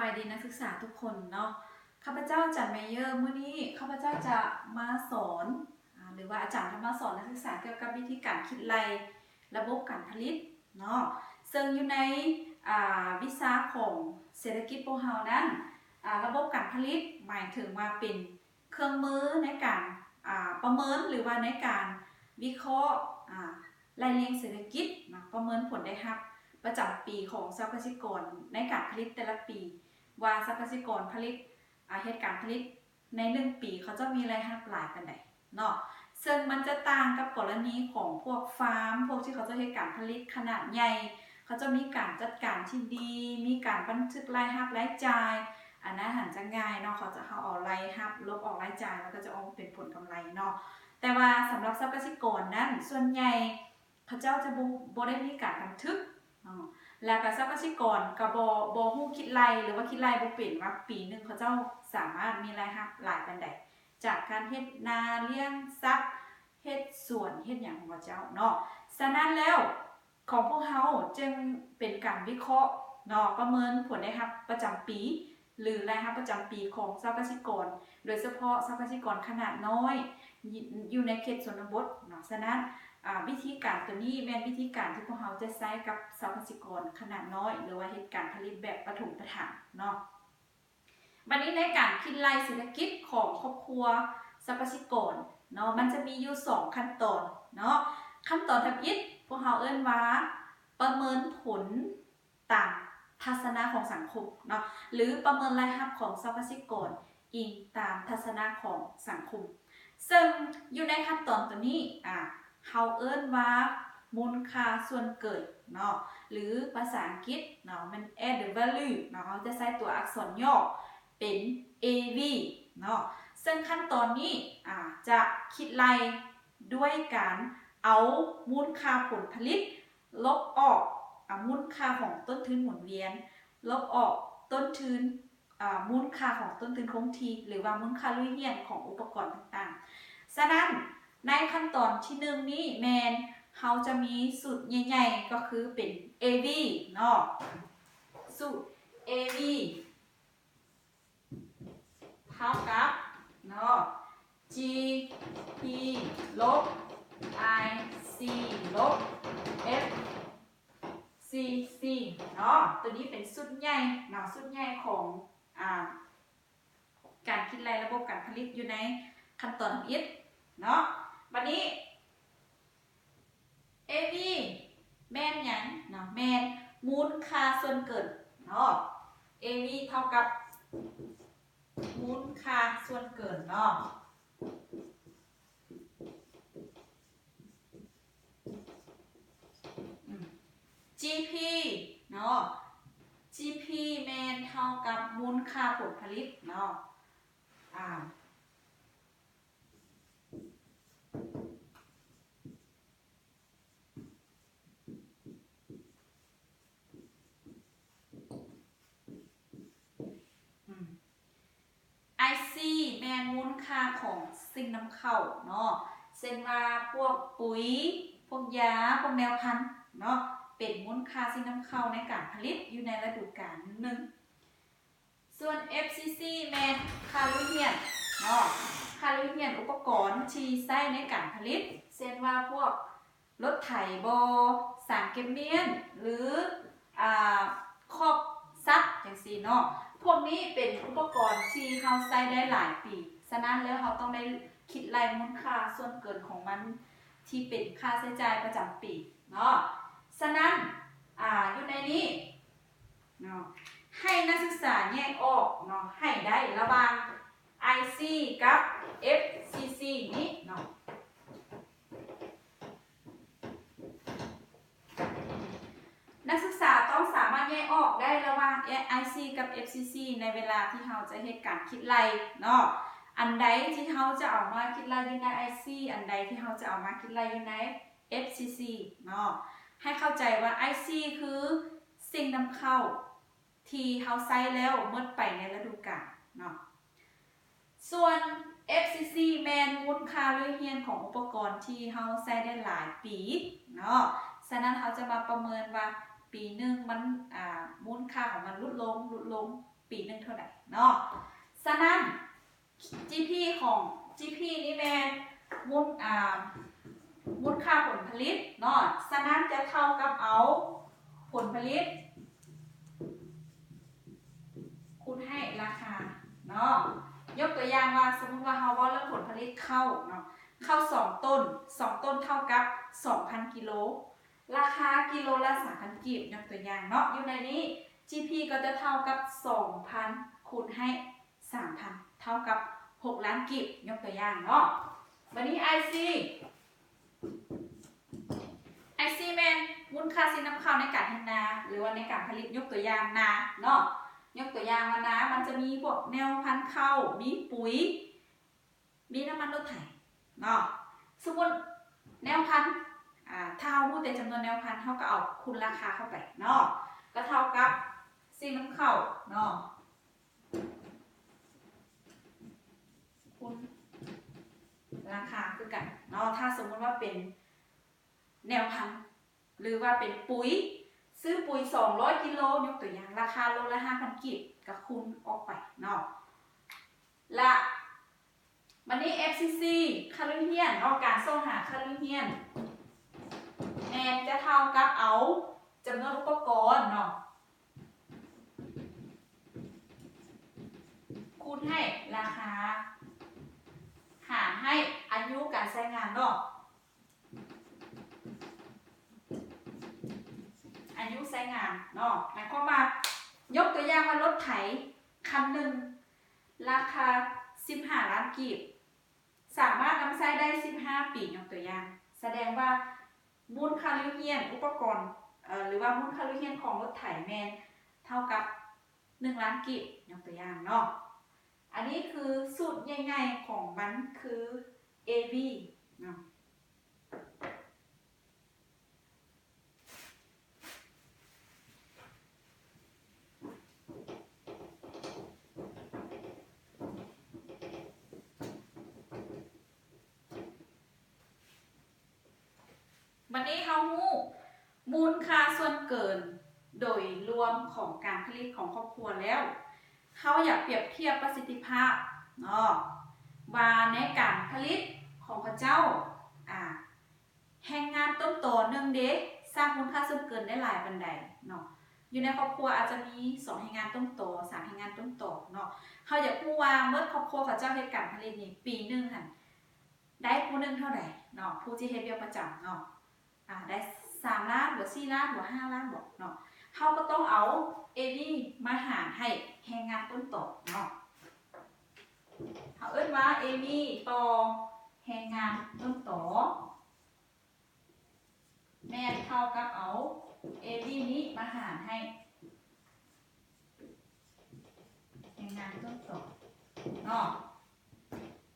ສະບາຍດີນັກສຶກສາທຸກຄົນເນາະ. ຂ້າພະເຈົ້າ ອາຈານ ໄມເຢີ ມື້ນີ້ຂ້າພະເຈົ້າຈະມາສອນ ອາ ຫຼືວ່າອາຈານຈະມາສອນນັກສຶກສາກ່ຽວກັບວິທີການຄິດໄລ່ລະບົບການຜະລິດເນາະ. ເຊິ່ງຢູ່ໃນ ອາ ວິຊາຂອງເສດຖະກິດພວກເຮົານັ້ນ ອາ ລະບົບການຜະລິດໝາຍເຖິງວ່າເປັນເຄື່ອງມືໃນການ ອາ ປະເມີນ ຫຼືວ່າໃນການວິເຄາະ ອາ ໄລ່ລຽງເສດຖະກິດເນາະ, ປະເມີນຜົນໄດ້ຮັບປະຈຳປີຂອງຊາວກະສິກອນໃນການຜະລິດແຕ່ລະປີ ວ່າຊາວກະສິກອນຜະລິດ ອາ ເຮັດການຜະລິດໃນໜຶ່ງປີ ເຂົາເຈົ້າມີລາຍຮັບຫຼາຍປານໃດເນາະ. ເຊິ່ງມັນຈະຕ່າງກັບກໍລະນີຂອງພວກຟາມ ພວກທີ່ເຂົາເຈົ້າເຮັດການຜະລິດຂະໜາດໃຫຍ່ ເຂົາເຈົ້າມີການຈັດການທີ່ດີ ມີການບັນທຶກລາຍຮັບລາຍຈ່າຍ ອັນນັ້ນຫັ້ນຈະງ່າຍເນາະ. ເຂົາຈະ ເຮົາເອົາລາຍຮັບລົບອອກລາຍຈ່າຍ ແລ້ວກໍຈະອອກເປັນຜົນກຳໄລເນາະ. ແຕ່ວ່າສຳລັບຊາວກະສິກອນນັ້ນ ສ່ວນໃຫຍ່ ເຂົາເຈົ້າຈະບໍ່ ບໍ່ໄດ້ມີການບັນທຶກເນາະ ແລ້ວກະຊາວກະສິກອນກະບໍ່ ບໍ່ຮູ້ຄິດໄລ່ ຫຼືວ່າຄິດໄລ່ບໍ່ເປັນວ່າປີໜຶ່ງເຂົາເຈົ້າສາມາດມີລາຍຮັບຫຼາຍປານໃດ ຈາກການເຮັດນາ, ລ້ຽງສັດ, ເຮັດສວນ, ເຮັດຫຍັງຂອງເຂົາເຈົ້າເນາະ. ສະນັ້ນແລ້ວ ຂອງພວກເຮົາຈຶ່ງເປັນການວິເຄາະເນາະ ປະເມີນຜົນໄດ້ຮັບປະຈຳປີ ຫຼື ລາຍຮັບປະຈຳປີຂອງຊາວກະສິກອນ ໂດຍສະເພາະຊາວກະສິກອນຂະໜາດນ້ອຍ ຢູ່ໃນເຂດຊົນນະບົດເນາະ. ສະນັ້ນ ອາ ວິທີການໂຕນີ້ແມ່ນວິທີການທີ່ພວກເຮົາຈະໃຊ້ກັບຊາວກະສິກອນຂະໜາດນ້ອຍ ຫຼືວ່າເຮັດການຜະລິດແບບປະຖົມປະຖາມເນາະ. ບັດນີ້ໃນການຄິດໄລ່ເສດຖະກິດຂອງຄອບຄົວຊາວກະສິກອນເນາະ ມັນຈະມີຢູ່ສອງຂັ້ນຕອນເນາະ. ຂັ້ນຕອນທຳອິດ ພວກເຮົາເອີ້ນວ່າປະເມີນຜົນ ຕາມທັດສະນະຂອງສັງຄົມເນາະ ຫຼື ປະເມີນລາຍຮັບຂອງຊາວກະສິກອນອີງຕາມທັດສະນະຂອງສັງຄົມ. ເຊິ່ງຢູ່ໃນຂັ້ນຕອນໂຕນີ້ ອາ ເຮົາເອີ້ນວ່າມູນຄ່າສ່ວນເກີນເນາະ ຫຼື ພາສາອັງກິດເນາະ ແມ່ນ added value ເນາະ, ເຮົາຈະໃຊ້ຕົວອັກສອນຫຍໍ້ເປັນ ເອວີ ເນາະ. ເຊິ່ງຂັ້ນຕອນນີ້ ອາ ຈະຄິດໄລ່ດ້ວຍການເອົາມູນຄ່າຜົນຜະລິດ ລົບອອກ ອາ ມູນຄ່າຂອງຕົ້ນທຶນໝູນວຽນ ລົບອອກຕົ້ນທຶນ ອາ ມູນຄ່າຂອງຕົ້ນທຶນຄົງທີ່ ຫຼືວ່າມູນຄ່າລຸຍຮຽນຂອງອຸປະກອນຕ່າງໆ. ສະນັ້ນ ໃນຂັ້ນຕອນທີໜຶ່ງນີ້ແມ່ນເຮົາຈະມີສູດໃຫຍ່ໆ ກໍຄືເປັນ ເອວີ ເນາະ, ສູດ ເອວີ ເທົ່າກັບເນາະ ຈີພີ ລົບ ໄອຊີ ລົບ ເອັຟຊີຊີ ເນາະ. ໂຕນີ້ເປັນສູດໃຫຍ່ເນາະ ສູດໃຫຍ່ຂອງ ອາ ການຄິດໄລ່ລະບົບການຜະລິດຢູ່ໃນຂັ້ນຕອນທຳອິດເນາະ. ບັດນີ້ ເອວີ ແມ່ນຫຍັງເນາະ? ແມ່ນມູນຄ່າສ່ວນເກີນເນາະ. ເອວີ ເທົ່າກັບມູນຄ່າສ່ວນເກີນເນາະ. ອືມ ຈີພີ ເນາະ, ຈີພີ ແມ່ນເທົ່າກັບມູນຄ່າຜົນຜະລິດເນາະ. ອາ ອືມ ໄອຊີ ແມ່ນມູນຄ່າຂອງສິ່ງນຳເຂົ້າເນາະ, ເຊັ່ນວ່າພວກປຸຍ, ພວກຢາ, ພວກແນວພັນເນາະ ເປັນມູນຄ່າສິ່ງນຳເຂົ້າໃນການຜະລິດຢູ່ໃນລະດູການໜຶ່ງ. ສ່ວນ ເອັຟຊີຊີ ແມ່ນຄ່າລຸຍຮຽນເນາະ, ຄ່າລຸຍຮຽນອຸປະກອນທີ່ໃຊ້ໃນການຜະລິດ ເຊັ່ນວ່າພວກລົດໄຖບໍ, ສາງເກັບມ້ຽນ ຫຼື ອາ ຄອກສັດ ຈັ່ງຊີ້ເນາະ. ພວກນີ້ເປັນອຸປະກອນທີ່ເຮົາໃຊ້ໄດ້ຫຼາຍປີ, ສະນັ້ນແລ້ວເຮົາຕ້ອງໄດ້ຄິດໄລ່ມູນຄ່າສ່ວນເກີນຂອງມັນ ທີ່ເປັນຄ່າໃຊ້ຈ່າຍປະຈຳປີເນາະ. ສະນັ້ນ ອາ ຢູ່ໃນນີ້ ເນາະ ໃຫ້ນັກສຶກສາແຍກອອກເນາະ ໃຫ້ໄດ້ລະຫວ່າງ ໄອຊີ ກັບ ເອັຟຊີຊີ ນີ້ເນາະ. ນັກສຶກສາຕ້ອງສາມາດແຍກອອກໄດ້ລະຫວ່າງ ໄອຊີ ກັບ ເອັຟຊີຊີ ໃນເວລາທີ່ເຮົາຈະເຮັດການຄິດໄລ່ເນາະ. ອັນໃດທີ່ເຮົາຈະເອົາມາຄິດໄລ່ຢູ່ໃນ ໄອຊີ ອັນໃດທີ່ເຮົາຈະເອົາມາຄິດໄລ່ຢູ່ໃນ ເອັຟຊີຊີ ເນາະ. ໃຫ້ເຂົ້າໃຈວ່າ ໄອຊີ ຄືສິ່ງນຳເຂົ້າທີ່ເຮົາໃຊ້ແລ້ວໝົດໄປໃນລະດູການເນາະ. ສ່ວນ ເອັຟຊີຊີ ແມ່ນມູນຄ່າລຸຍຮຽນຂອງອຸປະກອນທີ່ເຮົາໃຊ້ໄດ້ຫຼາຍປີເນາະ. ສະນັ້ນເຮົາຈະມາປະເມີນວ່າປີໜຶ່ງມັນ ອາ ມູນຄ່າຂອງມັນຫຼຸດລົງ, ຫຼຸດລົງ, ປີໜຶ່ງເທົ່າໃດເນາະ. ສະນັ້ນ ຈີພີ ຂອງ ຈີພີ ນີ້ແມ່ນມູນ ອ່າ ມູນຄ່າຜົນຜະລິດເນາະ. ສະນັ້ນຈະເທົ່າກັບເອົາຜົນຜະລິດ ຄູນໃຫ້ລາຄາເນາະ. ຍົກຕົວຢ່າງວ່າ ສົມມຸດວ່າເຮົາເວົ້າເລື່ອງຜົນຜະລິດເຂົ້າເນາະ, ເຂົ້າສອງໂຕນ, ສອງໂຕນເທົ່າກັບສອງພັນກິໂລ, ລາຄາກິໂລລະສາມພັນກີບ, ຍົກຕົວຢ່າງເນາະ. ຢູ່ໃນນີ້ ຈີພີ ກໍຈະເທົ່າກັບສອງພັນຄູນໃຫ້ສາມພັນ ເທົ່າກັບຫົກລ້ານກີບ, ຍົກຕົວຢ່າງເນາະ. ບາດນີ້ ໄອຊີ ໄອຊີ ແມ່ນມູນຄ່າສິ່ງນຳເຂົ້າໃນການເຮັດນາ ຫຼືວ່າໃນການຜະລິດ, ຍົກຕົວຢ່າງນາເນາະ. ຍົກຕົວຢ່າງວ່ານາ ມັນຈະມີພວກແນວພັນເຂົ້າ, ມີປຸ໋ຍ, ມີນ້ຳມັນລົດໄຖເນາະ. ສົມມຸດແນວພັນ ອ່າ ຖ້າເຮົາຮູ້ແຕ່ຈຳນວນແນວພັນ ເຮົາກໍເອົາຄູນລາຄາເຂົ້າໄປເນາະ, ກໍເທົ່າກັບສິ່ງນຳເຂົ້າເນາະ ຄູນລາຄາຄືກັນເນາະ. ຖ້າສົມມຸດວ່າເປັນແນວພັນ ຫຼືວ່າເປັນປຸ໋ຍ, ຊື້ປຸ໋ຍສອງຮ້ອຍກິໂລ, ຍົກຕົວຢ່າງ ລາຄາໂລລະຫ້າພັນກີບ ກໍຄູນອອກໄປເນາະ. ລະ ບາດນີ້ ເອັຟຊີຊີ ຄ່າເລີຍນເນາະ, ການຊອກຫາຄ່າເລີຍນ ແມ່ນຈະເທົ່າກັບເອົາຈຳນວນອຸປະກອນເນາະ ຄູນໃຫ້ລາຄາ ຫານໃຫ້ອາຍຸການໃຊ້ງານເນາະ, ອາຍຸໃຊ້ງານເນາະ. ໝາຍຄວາມວ່າ ຍົກຕົວຢ່າງວ່າລົດໄຖຄັນໜຶ່ງ ລາຄາສິບຫ້າລ້ານກີບ ສາມາດນຳໃຊ້ໄດ້ສິບຫ້າປີ, ຍົກຕົວຢ່າງ ສະແດງວ່າມູນຄ່າເລີຍນອຸປະກອນ ເອີ ຫຼືວ່າມູນຄ່າເລີຍນຂອງລົດໄຖແມ່ນເທົ່າກັບໜຶ່ງລ້ານກີບ, ຍົກຕົວຢ່າງເນາະ. ອັນນີ້ຄືສູດໃຫຍ່ໆຂອງມັນຄື ເອວີ ເນາະ. ບັດນີ້ເຮົາຮູ້ມູນຄ່າສ່ວນເກີນໂດຍລວມຂອງການຜະລິດຂອງຄອບຄົວແລ້ວ, ເຮົາຢາກປຽບທຽບປະສິດທິພາບເນາະ ວ່າໃນການຜະລິດຂອງເຂົາເຈົ້າ ອາ ແຮງງານຕົ້ນຕໍໜຶ່ງເດ ສ້າງມູນຄ່າສ່ວນເກີນໄດ້ຫຼາຍປານໃດເນາະ. ຢູ່ໃນຄອບຄົວອາດຈະມີສອງແຮງງານຕົ້ນຕໍ, ສາມແຮງງານຕົ້ນຕໍເນາະ. ເຮົາຢາກຮູ້ວ່າໝົດຄອບຄົວເຂົາເຈົ້າເຮັດການຜະລິດນີ້ ປີໜຶ່ງຫັ້ນໄດ້ຜູ້ໜຶ່ງເທົ່າໃດເນາະ, ຜູ້ທີ່ເຮັດວຽກປະຈຳເນາະ ອາ ໄດ້ສາມລ້ານບໍ ສີ່ລ້ານບໍ ຫ້າລ້ານບໍເນາະ. ເຮົາກໍຕ້ອງເອົາ ເອວີ ມາຫານໃຫ້ແຮງງານຕົ້ນຕໍເນາະ. ເຮົາເອີ້ນວ່າ ເອວີ ຕໍ່ແຮງງານຕົ້ນຕໍ ແມ່ນເທົ່າກັບເອົາ ເອວີ ນີ້ມາຫານໃຫ້ແຮງງານຕົ້ນຕໍເນາະ.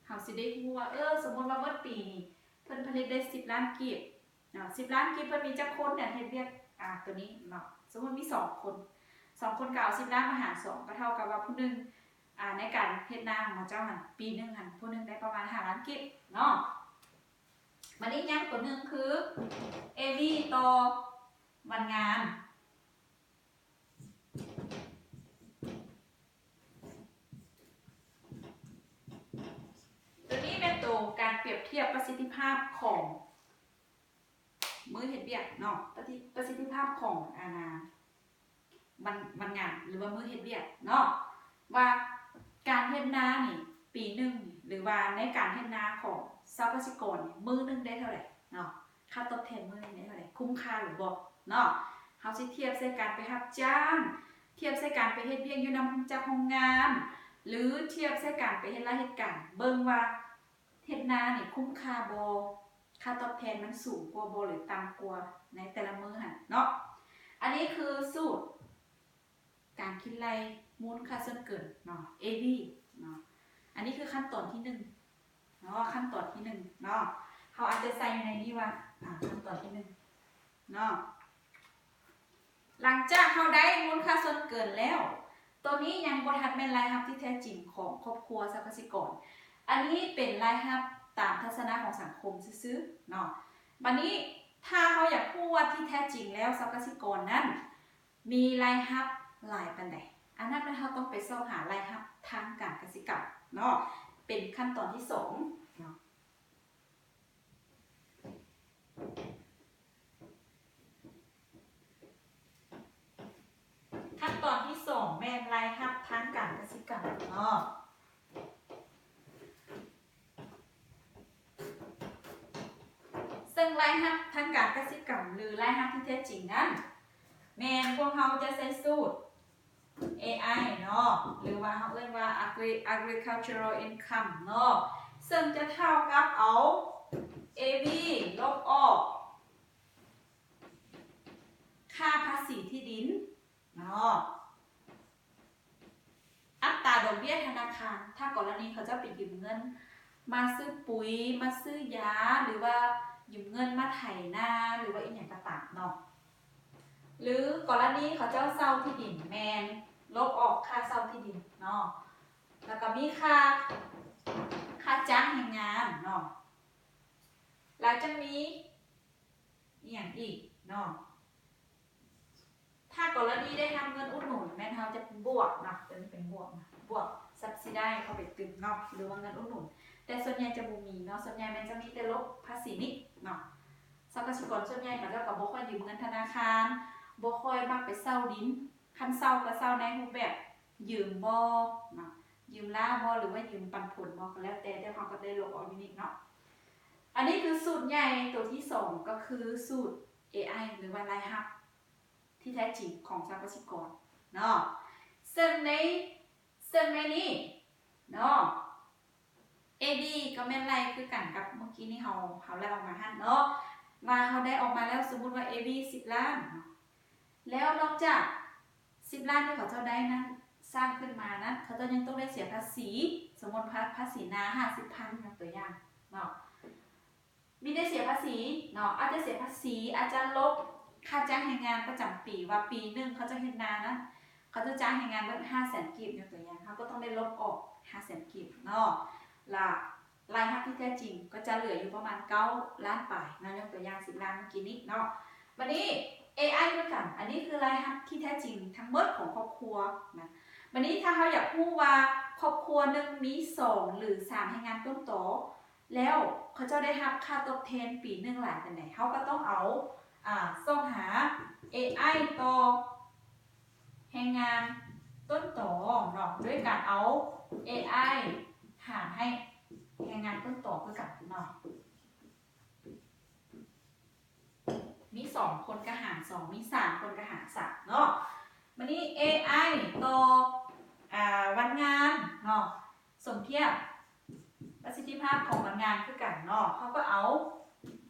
ເຮົາຊິໄດ້ຮູ້ວ່າ ເອີ ສົມມຸດວ່າໝົດປີນີ້ເພິ່ນຜະລິດໄດ້ສິບລ້ານກີບເນາະ, ສິບລ້ານກີບ ເພິ່ນມີຈັກຄົນເຮັດວຽກ ອາ ໂຕນີ້ເນາະ. ສົມມຸດມີສອງຄົນ, ສອງຄົນກໍເອົາສິບລ້ານມາຫານສອງ ກໍເທົ່າກັບວ່າຜູ້ໜຶ່ງ ອາ ໃນການເຮັດນາຂອງເຂົາເຈົ້າຫັ້ນ ປີໜຶ່ງຫັ້ນ ຜູ້ໜຶ່ງໄດ້ປະມານຫ້າລ້ານກີບເນາະ. ບາດນີ້ຍັງຕົວໜຶ່ງຄື ເອວີ ຕໍ່ວັນງານ. ຕົວນີ້ແມ່ນໂຕການປຽບທຽບປະສິດທິພາບຂອງມື້ເຮັດວຽກເນາະ, ປະສິດທິ ປະສິດທິພາບຂອງ ອາ ວັນ ວັນງານ ຫຼືວ່າມື້ເຮັດວຽກເນາະ ວ່າການເຮັດນານີ້ ປີໜຶ່ງນີ້ ຫຼືວ່າໃນການເຮັດນາຂອງຊາວກະສິກອນນີ້ ມື້ໜຶ່ງໄດ້ເທົ່າໃດເນາະ, ຄ່າຕອບແທນມື້ໜຶ່ງໄດ້ເທົ່າໃດ, ຄຸ້ມຄ່າຫຼືບໍ່ເນາະ. ເຮົາຊິທຽບໃສ່ການໄປຮັບຈ້າງ, ທຽບໃສ່ການໄປເຮັດວຽກຢູ່ນຳໂຮງຈັກໂຮງງານ ຫຼືທຽບໃສ່ການໄປເຮັດລາເຮັດການ ເບິ່ງວ່າ ເຮັດນານີ້ຄຸ້ມຄ່າບໍ່? ຄ່າຕອບແທນມັນສູງກວ່າບໍ່ ຫຼືຕ່ຳກວ່າໃນແຕ່ລະມື້ຫັ້ນເນາະ. ອັນນີ້ຄືສູດການຄິດໄລ່ມູນຄ່າສ່ວນເກີນເນາະ ເອວີ ເນາະ. ອັນນີ້ຄືຂັ້ນຕອນທີໜຶ່ງເນາະ, ຂັ້ນຕອນທີໜຶ່ງເນາະ. ເຮົາອາດຈະໃສ່ຢູ່ໃນນີ້ວ່າ ອາ ຂັ້ນຕອນທີໜຶ່ງເນາະ. ຫຼັງຈາກເຮົາໄດ້ມູນຄ່າສ່ວນເກີນແລ້ວ, ໂຕນີ້ຍັງບໍ່ທັນແມ່ນລາຍຮັບທີ່ແທ້ຈິງຂອງຄອບຄົວຊາວກະສິກອນ. ອັນນີ້ເປັນລາຍຮັບຕາມທັດສະນະຂອງສັງຄົມຊື່ໆເນາະ. ບາດນີ້ ຖ້າເຮົາຢາກຮູ້ວ່າທີ່ແທ້ຈິງແລ້ວຊາວກະສິກອນນັ້ນມີລາຍຮັບຫຼາຍປານໃດ, ອັນນັ້ນແມ່ນເຮົາຕ້ອງໄປຊອກຫາລາຍຮັບທາງການກະສິກຳເນາະ ເປັນຂັ້ນຕອນທີສອງເນາະ. ຂັ້ນຕອນທີສອງແມ່ນລາຍຮັບທາງການກະສິກຳເນາະ. ເຊິ່ງລາຍຮັບທາງການກະສິກຳ ຫຼື ລາຍຮັບທີ່ແທ້ຈິງນັ້ນ ແມ່ນພວກເຮົາຈະໃຊ້ສູດ ເອໄອ ເນາະ ຫຼືວ່າເຮົາເອີ້ນວ່າ Agri- Agricultural Income ເນາະ ເຊິ່ງຈະເທົ່າກັບເອົາ ເອບີ ລົບອອກຄ່າພາສີທີ່ດິນເນາະ ອັດຕາດອກເບ້ຍທະນາຄານ ຖ້າກໍລະນີເຂົາເຈົ້າໄປຢືມເງິນມາຊື້ປຸ໋ຍ ມາຊື້ຢາ ຫຼືວ່າຢືມເງິນມາໄຖນາ ຫຼືວ່າອີ່ຫຍັງກໍຕາມເນາະ ຫຼືກໍລະນີເຂົາເຈົ້າເຊົ່າທີ່ດິນ ແມ່ນລົບອອກຄ່າເຊົ່າທີ່ດິນເນາະ ແລ້ວກໍມີຄ່າ ຄ່າຈ້າງແຮງງານເນາະ ແລ້ວຈະມີອີ່ຫຍັງອີກເນາະ ຖ້າກໍລະນີໄດ້ຮັບເງິນອຸດໜູນ ແມ່ນເຮົາຈະບວກເນາະ ຕົວນີ້ເປັນບວກນະ ບວກ subsidy ເຂົ້າໄປຕື່ມເນາະ ຫຼືວ່າເງິນອຸດໜູນ ແຕ່ສ່ວນໃຫຍ່ຈະບໍ່ມີເນາະ ສ່ວນໃຫຍ່ແມ່ນຈະມີແຕ່ລົບພາສີນີ້ເນາະ. ຊາວກະສິກອນສ່ວນໃຫຍ່ເຂົາເຈົ້າກໍບໍ່ຄ່ອຍຢືມເງິນທະນາຄານ ບໍ່ຄ່ອຍມັກໄປເຊົ່າດິນ ຄັນເຊົ່າກໍເຊົ່າໃນຮູບແບບຢືມບໍ່ເນາະ ຢືມລ້າບໍ່ ຫຼືວ່າຢືມປັນຜົນບໍ່ ກໍແລ້ວແຕ່ ແຕ່ເຮົາກໍໄດ້ລົບອອກຢູ່ນີ້ເນາະ. ອັນນີ້ຄືສູດໃຫຍ່ຕົວທີສອງ ກໍຄືສູດ ເອໄອ ຫຼືວ່າລາຍຮັບທີ່ແທ້ຈິງຂອງຊາວກະສິກອນເນາະ ເຊິ່ງໃນ ເຊິ່ງໃນນີ້ເນາະ ເອບີ ກໍແມ່ນໄລ່ຄືກັນກັບມື້ກີ້ນີ້ເຮົາ ເຮົາໄລ່ອອກມາຫັ້ນເນາະ ວ່າເຮົາໄດ້ອອກມາແລ້ວ ສົມມຸດວ່າ ເອບີ ສິບລ້ານເນາະ ແລ້ວນອກຈາກສິບລ້ານທີ່ເຂົາເຈົ້າໄດ້ນັ້ນ ສ້າງຂຶ້ນມານັ້ນ ເຂົາເຈົ້າຍັງຕ້ອງໄດ້ເສຍພາສີ ສົມມຸດພາ ພາສີນາຫ້າສິບພັນ ຍົກຕົວຢ່າງເນາະ ມີແຕ່ເສຍພາສີເນາະ ອາດຈະເສຍພາສີ ອາດຈະລົບຄ່າຈ້າງແຮງງານປະຈຳປີ ວ່າປີໜຶ່ງເຂົາເຈົ້າເຮັດນານັ້ນ ເຂົາເຈົ້າຈ້າງແຮງງານເບິດຫ້າແສນກີບ ຍົກຕົວຢ່າງ ເຮົາກໍຕ້ອງໄດ້ລົບອອກຫ້າແສນກີບເນາະ ລະລາຍຮັບທີ່ແທ້ຈິງກໍຈະເຫຼືອຢູ່ປະມານເກົ້າລ້ານປາຍເນາະ ຍົກຕົວຢ່າງສິບລ້ານມື້ກີ້ນີ້ເນາະ. ບາດນີ້ ເອໄອ ຄືກັນ ອັນນີ້ຄືລາຍຮັບທີ່ແທ້ຈິງທັງໝົດຂອງຄອບຄົວນະ. ບາດນີ້ຖ້າເຮົາຢາກຮູ້ວ່າຄອບຄົວໜຶ່ງມີສອງ ຫຼື ສາມແຮງງານຕົ້ນຕໍ ແລ້ວເຂົາເຈົ້າໄດ້ຮັບຄ່າຕອບແທນປີໜຶ່ງຫຼາຍປານໃດ ເຮົາກໍຕ້ອງເອົາ ອາ ຊອກຫາ ເອໄອ ຕໍ່ແຮງງານຕົ້ນຕໍເນາະ ໂດຍການເອົາ ເອໄອ ຫານໃຫ້ແຮງງານຕົ້ນຕໍຄືກັນເນາະ. ມີສອງຄົນກໍຫານສອງ ມີສາມຄົນກໍຫານສາມເນາະ. ບາດນີ້ ເອໄອ ຕໍ່ ອາ ວັນງານເນາະ ສົມທຽບປະສິດທິພາບຂອງວັນງານຄືກັນເນາະ ເຮົາກໍເອົາ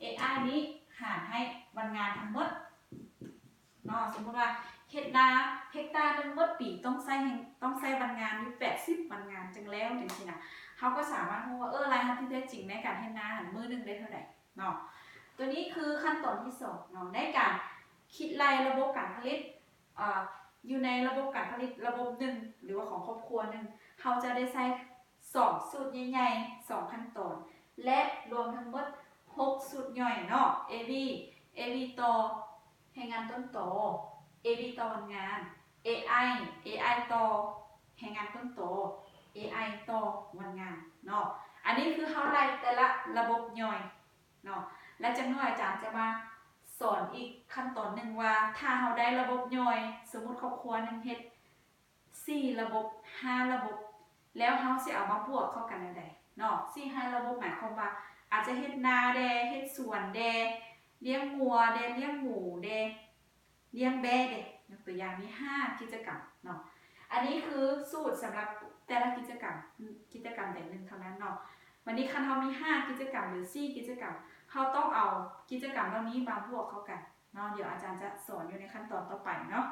ເອໄອ ນີ້ຫານໃຫ້ວັນງານທັງໝົດເນາະ. ສົມມຸດວ່າເຮັດນາເຮັກຕາໜຶ່ງໝົດປີຕ້ອງໃຊ້ແຮງ ຕ້ອງໃຊ້ວັນງານຢູ່ແປດສິບວັນງານຈຶ່ງແລ້ວ ຈັ່ງຊີ້ນະ ເຮົາກໍສາມາດຮູ້ວ່າ ເອີ ລາຍຮັບທີ່ແທ້ຈິງໃນການເຮັດນາຫັ້ນມື້ໜຶ່ງໄດ້ເທົ່າໃດ ເນາະ. ຕົວນີ້ຄືຂັ້ນຕອນທີສອງເນາະ ໃນການຄິດໄລ່ລະບົບການຜະລິດ ເອີ ຢູ່ໃນລະບົບການຜະລິດລະບົບໜຶ່ງ ຫຼືວ່າຂອງຄອບຄົວໜຶ່ງ ເຮົາຈະໄດ້ໃຊ້ສອງສູດໃຫຍ່ໆ ສອງຂັ້ນຕອນ ແລະ ລວມທັງໝົດຫົກສູດຍ່ອຍເນາະ ເອບີ ເອບີ ຕໍ່ແຮງງານຕົ້ນຕໍ ເອບີ ຕໍ່ວັນງານ ເອໄອ ເອໄອ ຕໍ່ແຮງງານຕົ້ນຕໍ ເອໄອ ຕໍ່ວັນງານເນາະ. ອັນນີ້ຄືເຮົາໄລ່ແຕ່ລະລະບົບຍ່ອຍ ເນາະ ແລະ ຈັກໜ້ອຍອາຈານຈະມາສອນອີກຂັ້ນຕອນໜຶ່ງວ່າ ຖ້າເຮົາໄດ້ລະບົບຍ່ອຍ ສົມມຸດຄອບຄົວໜຶ່ງເຮັດສີ່ລະບົບ ຫ້າລະບົບ ແລ້ວເຮົາຊິເອົາມາບວກເຂົ້າກັນແນວໃດເນາະ. ສີ່ ຫ້າລະບົບ ໝາຍຄວາມວ່າ ອາດຈະເຮັດນາແດ່ ເຮັດສວນແດ່ ລ້ຽງງົວແດ່ ລ້ຽງໝູແດ່ ລ້ຽງແບ້ເດ ຍົກຕົວຢ່າງມີຫ້າກິດຈະກຳເນາະ. ອັນນີ້ຄືສູດສຳລັບແຕ່ລະກິດຈະກຳ ກິດຈະກຳໃດໜຶ່ງເທົ່ານັ້ນເນາະ. ບາດນີ້ຄັນເຮົາມີຫ້າກິດຈະກຳ ຫຼື ສີ່ກິດຈະກຳ ເຮົາຕ້ອງເອົາກິດຈະກຳເຫຼົ່ານີ້ມາບວກເຂົ້າກັນເນາະ. ດຽວອາຈານຈະສອນຢູ່ໃນຂັ້ນຕອນຕໍ່ໄປເນາະ.